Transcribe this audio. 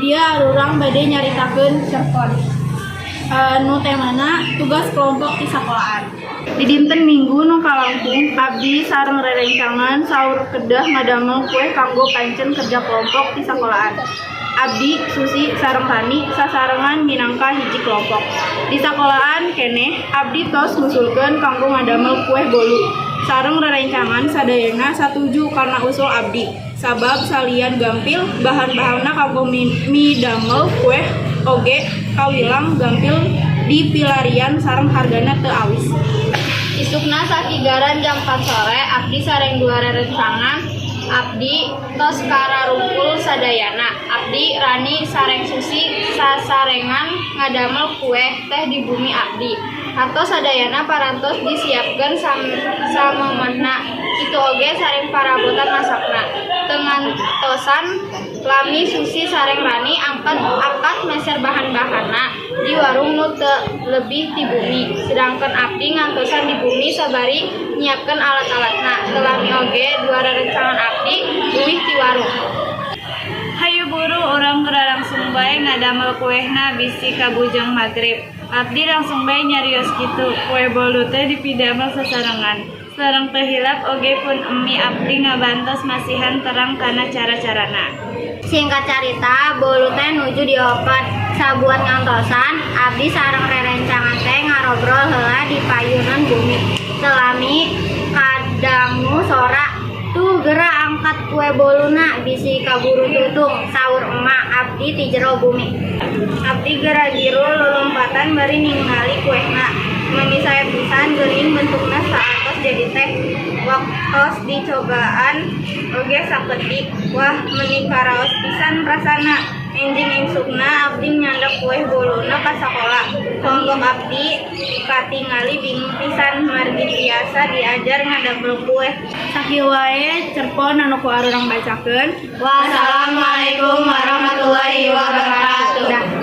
Di dieu arurang bade nyaritakeun cerpon. Nu temana tugas kelompok di sekolahan. Di dinten Minggu nu kalangkung, abdi sareng rerencangan saur kedah ngadamel kue kanggo pancen kerja kelompok di sekolahan. Abdi, Susi, sareng Rani sasarengan minangka hiji kelompok. Di sekolahan keneh, abdi tos ngusulkeun kanggo ngadamel kue bolu. Sareng rerencangan sadayana satuju karena usul abdi. Sabab salian gampil, bahan-bahanna kanggo midamel kue oge kawilang gampil dipilarian sareng hargana teu awis. Isukna sakigaran jam 4 sore, abdi sareng dua rerencangan abdi tos kararumpul sadayana. Abdi, Rani, sareng Susi sasarengan ngadamel kue teh di bumi abdi. Hartos sadayana parantos disiapkeun samemehna. Kitu oge sareng parabotan masakna. Teu ngantosan lami Susi sareng Rani angkat meser bahan-bahanna di warung nu teu leuwih ti bumi. Sedangkan abdi ngantosan di bumi sabari nyiapkeun alat-alatna. Teu lami oge dua rerencangan abdi leuwih ti warung. Hayu buru, urang geura langsung bae ngadamel kuehna, bisi kabujeng magrib. Abdi langsung bae nyarios kitu. Kue bolu teh dipidamel sasarengan. Sareng teu hilap oge pun emi abdi ngabantos masihan terang kana cara-carana. Singkat carita, bolu teh nuju diopen. Sabuat ngantosan, abdi sareng rerencangan teh ngarobrol heula di payunan bumi. Teu lami kadangu sora, "Tuh, gera angkat kue boluna, bisi kaburu tutung," saur emak abdi ti jero bumi. Abdi gera giru lolompatan bari ningali kuehna. Meni sae pisan geuning bentukna saatos jadi teh. Waktos dicobaan oge sakedik. Wah, meni karaos pisan rasana. Enjing isukna abdi nyandak kue boluna ka sakola. Kelompok abdi katingali bingung pisan margi tiasa diajar ngadamel kue. Sakieu wae cerpon anu ku arurang bacakeun. Wassalamualaikum warahmatullahi wabarakatuh. Dah.